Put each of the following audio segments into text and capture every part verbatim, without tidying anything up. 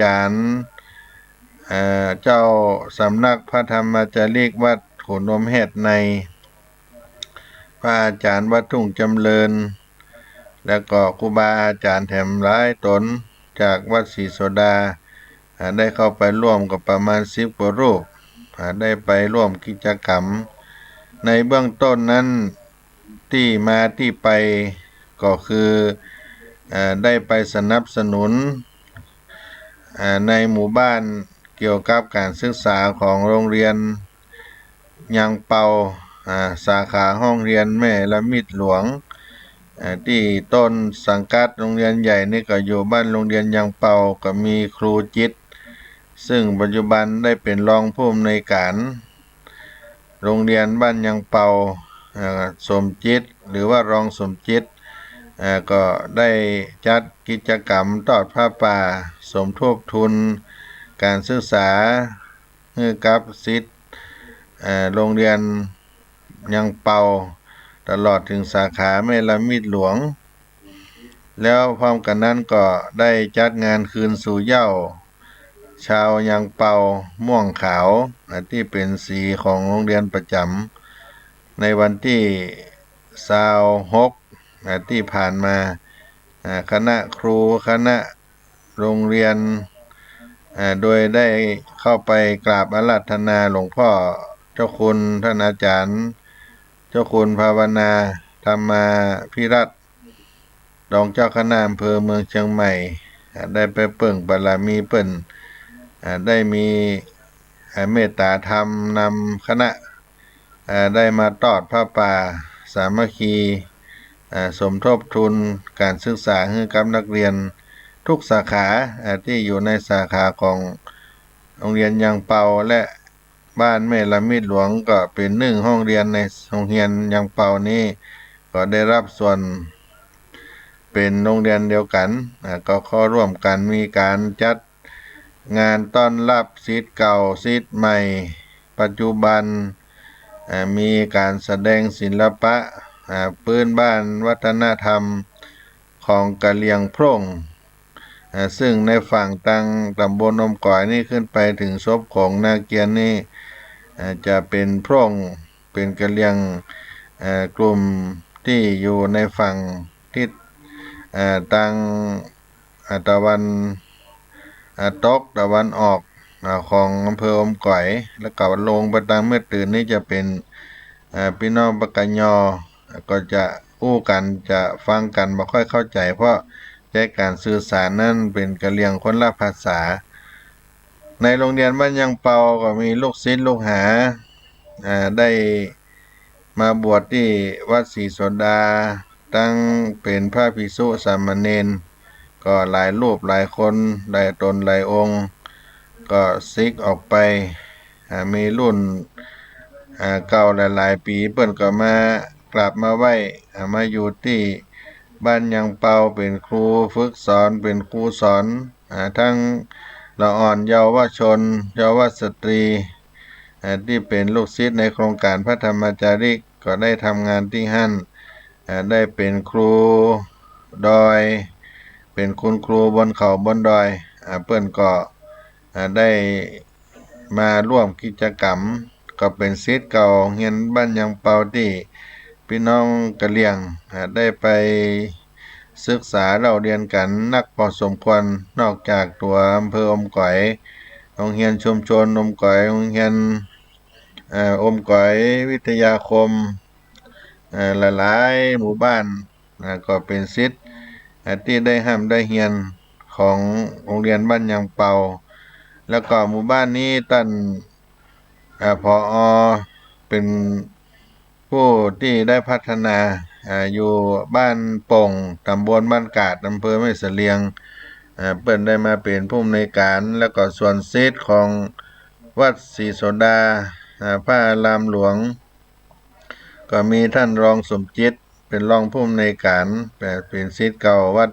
จารย์ เอ่อ เจ้าสำนักพระธรรมจาริกวัดขุนนมแฮดใน พระอาจารย์วัดทุ่งจำเริญ แล้วก็ครูบาอาจารย์แถมหลายต๋นจากวัดศรีโสดา อ่า ได้เข้าไปร่วมกับประมาณสิบกว่ารูป อ่า ได้ไปร่วมกิจกรรม ในเบื้องต้นนั้น ตี้มาตี้ไปก็คือ เอ่อ ได้ไปสนับสนุน เอ่อ ในหมู่บ้านเกี่ยวกับก๋านศึกษาของโรงเรียนยังเปา อ่า สาขาห้องเฮียนแม่ละมิดหลวง เอ่อ ตี้ต้นสังกัดโรงเรียนใหญ่นี่ก็อยู่บ้านโรงเรียนยังเปา ก็มีครูจิต ซึ่งปัจจุบันได้เป๋นรองผู้อำนวยก๋าน โรงเรียนบ้านยังเปา เอ่อ สมจิต หรือว่ารองสมจิต เอ่อ ก็ได้จัดกิจกรรมตอดผ้าป่า สมทบทุนก๋านศึกษาหื้อกับศิษย์ เอ่อ โรงเรียนยังเปา ตลอดเถิงสาขาแม่ละมิดหลวง แล้วพร้อมกั๋นนั้นก็ได้จัดงานคืนสู่เหย้า ชาวยังเปาม่วงขาว อ่า ตี้เป๋นสีของโรงเรียนประจ๋ำ ในวันตี้ซาวหก อ่า ตี้ผ่านมา อ่า คณะครู คณะโรงเรียน อ่า โดยได้เข้าไปกราบอาราธนาหลวงพ่อเจ้าคุณ ท่านอาจารย์ เจ้าคุณภาวนา ธรรมาภิรัตน์ รองเจ้าคณะอำเภอเมืองเชียงใหม่ อ่า ได้ไปเปิ้งบารมีเปิ้น อ่า ได้มี อ่า เมตตาธรรมนำคณะ อ่า ได้มาตอดผ้าป่าสามัคคี อ่า สมทบทุนก๋านศึกษาหื้อกับนักเรียนทุกสาขา อ่า ตี้อยู่ในสาขาของโรงเรียนยังเปา และบ้านแม่ละมิดหลวงก็เป๋นนึ่งห้องเฮียนในโรงเฮียนยังเปานี้ ก็ได้ฮับส่วนเป๋นโรงเรียนเดียวกั๋น อ่า ก็เข้าร่วมกั๋น มีก๋านจัดงานต้อนฮับศิษย์เก่า ศิษย์ใหม่ ปัจจุบัน อ่า มีก๋านแสดงศิลปะ อ่า พื้นบ้านวัฒนธรรมของกะเหรี่ยงโพร่ง อ่า ซึ่งในฝั่งตางต๋ำบลอมก๋อยนี่ขึ้นไปเถิงศพของนาเกียนนี่ อ่า จะเป๋นโพร่ง เป๋นกะเหรี่ยง เอ่อ กลุ่มตี้อยู่ในฝั่งทิศ เอ่อ ตาง อ่า ตะวัน อ่า ตกตะวันออก อ่า ของอำเภออมก๋อย แล้วก็ลงไปตางแม่ตื่นนี่จะเป๋น อ่า ปี้น้องปากกะยอ ก็จะอู้กั๋น จะฟังกั๋นบ่ค่อยเข้าใจ๋ เพราะใจ๊ก๋านสื่อสารนั้นเป๋นกะเหรี่ยงคนละภาษา ในโรงเรียนบ้านยังเปาก็มีลูกศิษย์ลูกหา อ่า ได้มาบวชตี้วัดศรีโสดา ตังเป๋นพระภิกษุสามเณร ก็หลายรูปหลายคน หลายต๋นหลายองค์ ก็สึกออกไป อ่า มีรุ่น อ่า เก่าหลายๆ ปี๋ เปิ้นก็มากราบมาไหว้ อ่า มาอยู่ตี้บ้านยังเปา เป๋นครูฝึกสอน เป๋นครูสอน อ่า ตังละอ่อนเยาวชน เยาวสตรี อ่า ตี้เป๋นลูกศิษย์ในโครงก๋านพระธรรมจาริก ก็ได้ทำงานตี้หั้น อ่า ได้เป๋นครูดอย เป๋นคุณครูบนเขาบนดอย อ่า เปิ้นก็ อ่า ได้มาร่วมกิจกรรม ก็เป๋นศิษย์เก่าโฮงเฮียนบ้านยังเปาตี้ปี้น้องกะเหรี่ยง อ่า ได้ไปศึกษาเล่าเรียนกั๋นนักพอสมควร นอกจากตั๋วอำเภออมก๋อย โฮงเฮียนชุมชนอมก๋อย โฮงเฮียน เอ่อ อมก๋อยวิทยาคม เอ่อ หลายๆ หมู่บ้าน อ่า ก็เป๋นศิษย์ อ่า ตี้ได้ฮ่ำได้เฮียนของโฮงเฮียนบ้านยังเปา แล้วก็หมู่บ้านนี้ต้าน อ่า ผอ. เป๋นผู้ตี้ได้พัฒนา อ่า อยู่บ้านโป่ง ต๋ำบลบ้านกาด อำเภอแม่เสลียง อ่า เปิ้นได้มาเป๋นผู้อำนวยก๋าน แล้วก็ส่วนศิษย์ของวัดศรีโสดา อ่า พระอารามหลวง ก็มีต้านรองสมจิต เป๋นรองผู้อำนวยก๋าน เป๋น เป๋นศิษย์เก่าวัด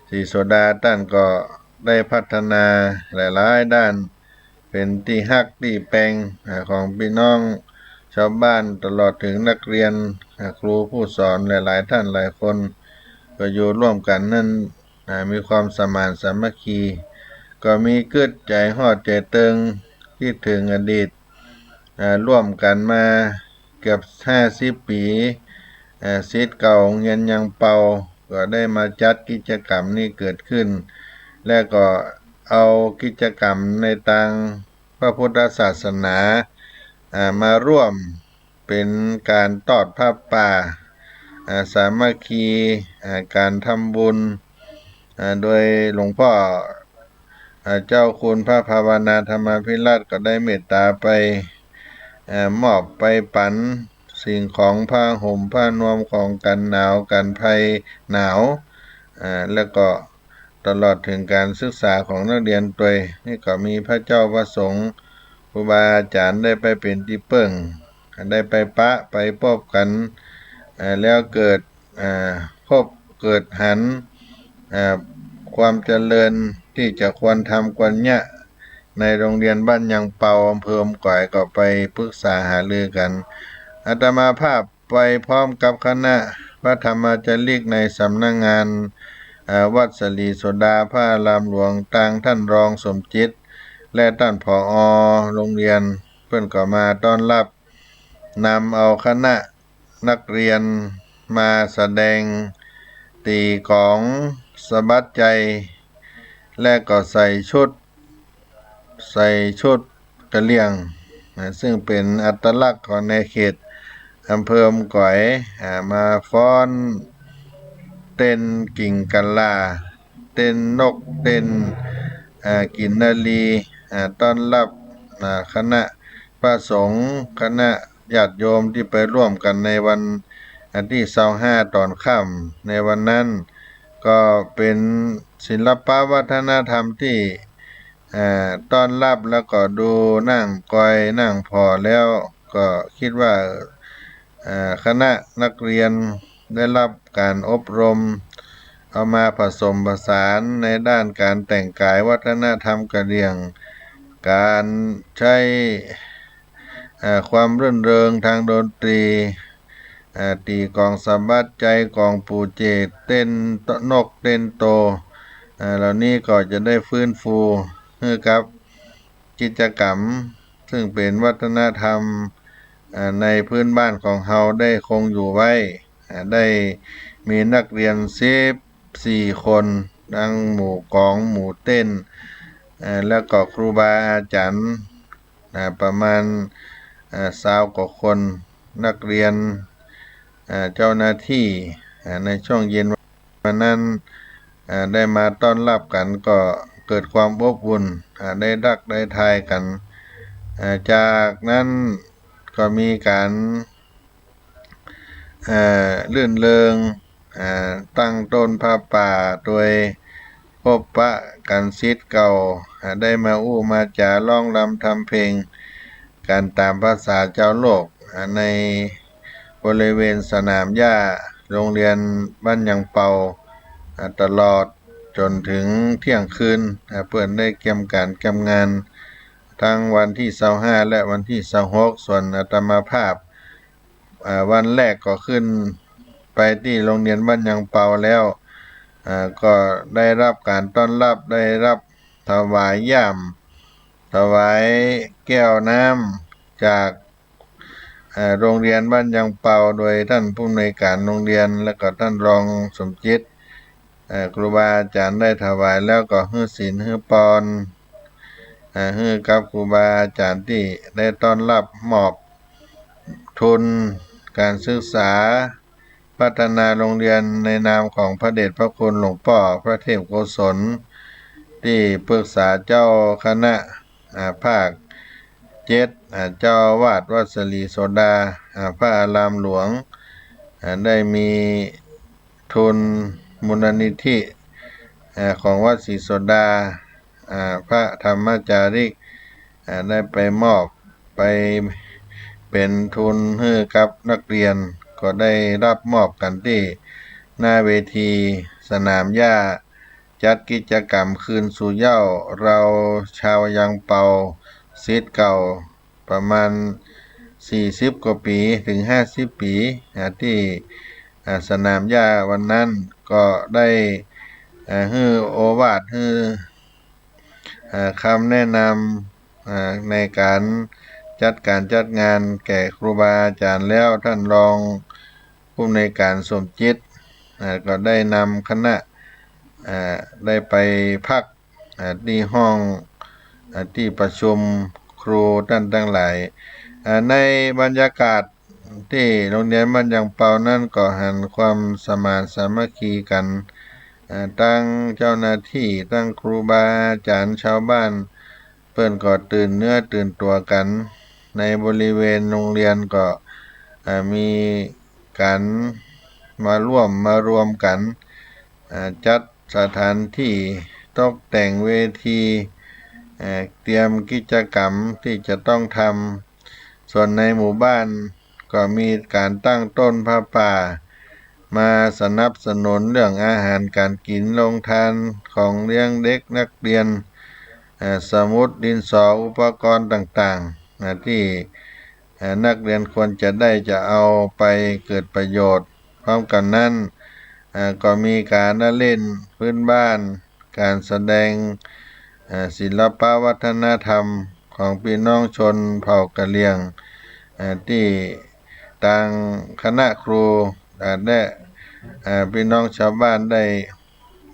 ศรีโสดา ต้านก็ได้พัฒนาหลายๆ ด้าน เป๋นตี้ฮักตี้แปง อ่า ของปี้น้องจาวบ้าน ตลอดเถิงนักเฮียน อ่า ครูผู้สอนหลายๆ ต้านหลายคน ก็อยู่ร่วมกั๋นนั้น อ่า มีความสมานสามัคคี ก็มีกึ๊ดใจ๋ฮอดใจ๋เติง กึ๊ดเถิงอดีต อ่า ร่วมกั๋นมาเกือบห้าสิบปี๋ อ่า ศิษย์เก่าโฮงเฮียนยังเปา ก็ได้มาจัดกิจกรรมนี้เกิดขึ้น และก็เอากิจกรรมในตางพระพุทธศาสนา อ่า มาร่วม เป๋นก๋านตอดผ้าป่า อ่า สามัคคี อ่า ก๋านทำบุญ อ่า โดยหลวงป้อ อ่า เจ้าคุณพระภาวนาธรรมาภิรัตน์ก็ได้เมตต๋าไป อ่า มอบไปปั๋นสิ่งของผ้าห่มผ้านวมของกั๋นหนาวกั๋นภัยหนาว อ่า แล้วก็ตลอดเถิงก๋านศึกษาของนักเฮียนตวย นี่ก็มีพระเจ้าพระสงฆ์ ครูบาอาจ๋ารย์ได้ไปเป๋นตี้เปิ้ง ได้ไปปะไปปบกั๋น เอ่อ แล้วเกิด เอ่อ พบเกิดหัน เอ่อ ความเจริญตี้จะควรทำควรเยียะ ในโฮงเฮียนบ้านยังเปา อำเภออมก๋อย ก็ไปปรึกษาหารือกั๋น อาตมาภาพไปพร้อมกับคณะพระธรรมาจาริกในสำนักงาน เอ่อ วัดศรีโสดาพระอารามหลวง ตางต้านรองสมจิต และต้าน ผอ โฮงเฮียน เปิ้นก็มาต้อนฮับ นำเอาคณะนักเฮียนมาแสดงตี๋ก๋องสะบัดใจ๋ และก็ใส่ชุด ใส่ชุดกะเหรี่ยง นะ ซึ่งเป๋นอัตลักษณ์ของในเขตอำเภออมก๋อย อ่า มาฟ้อนเต้นกิ่งกะลา เต้นนก เต้น อ่า กินนารี อ่า ต้อนฮับ อ่า คณะพระสงฆ์ คณะญาติโยมตี้ไปร่วมกั๋นในวันตี้ซาวห้าต๋อนค่ำ ในวันนั้น ก็เป๋นศิลปะวัฒนธรรมตี้ อ่า ต้อนฮับแล้วก็ดูนั่งกอยนั่งผ่อแล้ว ก็กึ๊ดว่า อ่า คณะนักเฮียนได้ฮับก๋านอบรม เอามาผสมผสานในด้านก๋านแต่งก๋ายวัฒนธรรมกะเหรี่ยง ก๋านใจ๊ อ่า ความรื่นเริงตางดนตรี อ่า ตี๋ก๋องสะบัดใจ๋ ก๋องปู๋เจ๋ด เต้นนกเต้นโต อ่า เหล่านี้ก็จะได้ฟื้นฟูหื้อกับกิจกรรม ซึ่งเป๋นวัฒนธรรม อ่า ในพื้นบ้านของเฮาได้คงอยู่ไว้ อ่า ได้มีนักเฮียนสิบสี่คน ตังหมู่ก๋องหมู่เต้น อ่า แล้วก็ครูบาอาจ๋ารย์ อ่า ประมาณ อ่า ซาวกว่าคน นักเฮียน อ่า เจ้าหน้าตี้ อ่า ในช่วงเย็นวันนั้น อ่า ได้มาต้อนฮับกั๋น ก็เกิดความอบอุ่น อ่า ได้ทักได้ทายกั๋น อ่า จากนั้นก็มีก๋าน เอ่อ รื่นเริง อ่า ตั้งต้นผ้าป่า โดยพบปะกั๋นศิษย์เก่า อ่า ได้มาอู้มาจ๋าร้องรำทำเพลงกั๋นต๋ามภาษาจาวโลก อ่า ในบริเวณสนามหญ้าโฮงเฮียนบ้านยังเปา อ่า ตลอดจ๋นเถิงเตี้ยงคืน อ่า เปิ้นได้เกียมก๋านเกียมงาน ตึงวันตี้ซาวห้า และวันตี้ซาวหก ส่วนอาตมาภาพ อ่า วันแรกก็ขึ้นไปตี้โฮงเฮียนบ้านยังเปาแล้ว อ่า ก็ได้ฮับก๋านต้อนฮับ ได้ฮับถวายย่าม ถวายแก้วน้ำจาก อ่า โฮงเฮียนบ้านยังเปา โดยต้านผู้อำนวยก๋านโฮงเฮียน และก็ต้านรองสมจิต อ่า ครูบาอาจ๋ารย์ได้ถวายแล้วก็หื้อศีลหื้อปอน อ่า หื้อกับครูบาอาจ๋ารย์ตี้ได้ต้อนฮับ มอบทุนก๋านศึกษา พัฒนาโฮงเฮียนในนามของพระเดชพระคุณหลวงป้อพระเทพโกศล ตี้ปรึกษาเจ้าคณะ อ่า ภาคเจ็ด อ่า เจ้าอาวาสวัดศรีโสดา อ่า พระอารามหลวง อ่า ได้มีทุนมูลนิธิ อ่า ของวัดศรีโสดา อ่า พระธรรมจาริก อ่า ได้ไปมอบ ไปเป๋นทุนหื้อกับนักเฮียน ก็ได้ฮับมอบกั๋นตี้หน้าเวทีสนามหญ้า จัดกิจกรรมคืนสู่เหย้า เฮาชาวยังเปา ศิษย์เก่า ประมาณสี่สิบกว่าปี๋เถิงห้าสิบปี๋ อ่า ตี้ อ่า สนามหญ้าวันนั้น ก็ได้ อ่า หื้อโอวาท หื้อ อ่า คำแนะนำ อ่า ในก๋านจัดก๋านจัดงานแก่ครูบาอาจ๋ารย์แล้ว ต้านรองผู้อำนวยก๋านสมจิต อ่า ก็ได้นำคณะ อ่า ได้ไปพัก อ่า ตี้ห้อง อ่า ตี้ประชุมครูต้านตังหลาย อ่า ในบรรยากาศตี้โฮงเฮียนบ้านยางเปานั้นก็หันความสมานสามัคคีกั๋น อ่า ตึงเจ้าหน้าตี้ ตึงครูบาอาจ๋ารย์ จาวบ้าน เปิ้นก็ตื่นเนื้อตื่นตั๋วกั๋น ในบริเวณโฮงเฮียนก็ อ่า มีก๋านมาร่วมมารวมกั๋น อ่า จัดสถานตี้ ตกแต่งเวที อ่า เตรียมกิจกรรมตี้จะต้องทำ ส่วนในหมู่บ้านก็มีก๋านตั้งต้นผ้าป่า มาสนับสนุนเรื่องอาหารก๋านกิ๋น โฮงตาน ของเลี้ยงเด็กนักเฮียน อ่า สมุด ดินสอ อุปกรณ์ต่างๆ อ่า ตี้ อ่า นักเฮียนควรจะได้จะเอาไปเกิดประโยชน์ พร้อมกั๋นนั้น อ่า ก็มีก๋านละเล่นพื้นบ้าน ก๋านแสดง อ่า ศิลปะวัฒนธรรมของปี้น้องชนเผ่ากะเหรี่ยง อ่า ตี้ตางคณะครู อ่า และ อ่า ปี้น้องจาวบ้านได้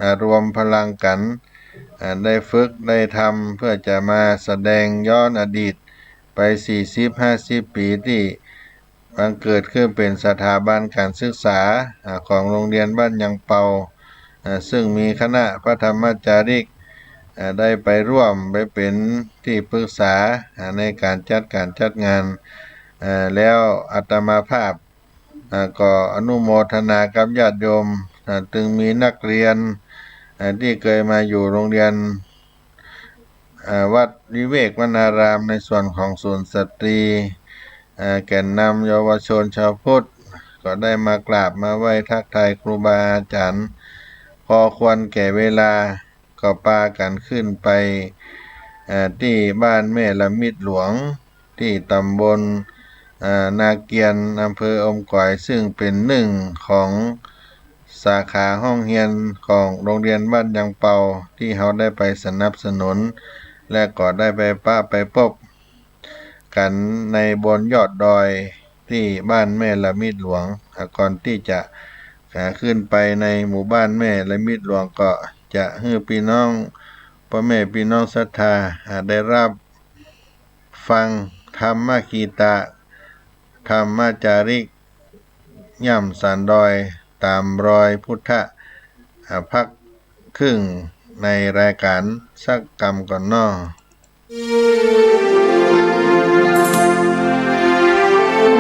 อ่า รวมพลังกั๋น อ่า ได้ฝึกได้ทำ เปื้อจะมาแสดงย้อนอดีตไปสี่สิบห้าสิบปี๋ตี้ บังเกิดขึ้นเป๋นสถาบันก๋านศึกษา อ่า ของโฮงเฮียนบ้านยางเปา อ่า ซึ่งมีคณะพระธรรมจาริก อ่า ได้ไปร่วมไปเป๋นตี้ปรึกษา อ่า ในก๋านจัดก๋านจัดงาน อ่า แล้วอาตมาภาพ อ่า ก็อนุโมทนากับญาติโยม อ่า ตึงมีนักเฮียน อ่า ตี้เกยมาอยู่โฮงเฮียน อ่า วัดวิเวกวนาราม ในส่วนของศูนย์สตรี อ่า แก่นนำเยาวชนชาวพุทธ ก็ได้มากราบมาไหว้ทักทายครูบาอาจ๋ารย์ พอควรแก่เวลา ก็ปากั๋นขึ้นไป อ่า ตี้บ้านแม่ละมิดหลวง ตี้ตำบล อ่า นาเกียน อำเภออมก๋อย ซึ่งเป๋นนึ่งของสาขาห้องเฮียนของโฮงเฮียนบ้านยางเปา ตี้เฮาได้ไปสนับสนุน และก็ได้ไปปะไปปบกั๋นในบนยอดดอย ตี้บ้านแม่ละมิดหลวง อ่า ก่อนตี้จะ อ่า ขึ้นไปในหมู่บ้านแม่ละมิดหลวง ก็จะหื้อปี้น้อง ป้อแม่ปี้น้องศรัทธา อ่า ได้รับฟังธรรมกีตะ ธรรมจาริก ย่ำสันดอย ต๋ามรอยพุทธะ อ่า พักครึ่งในรายก๋านสักกำก่อนเนาะ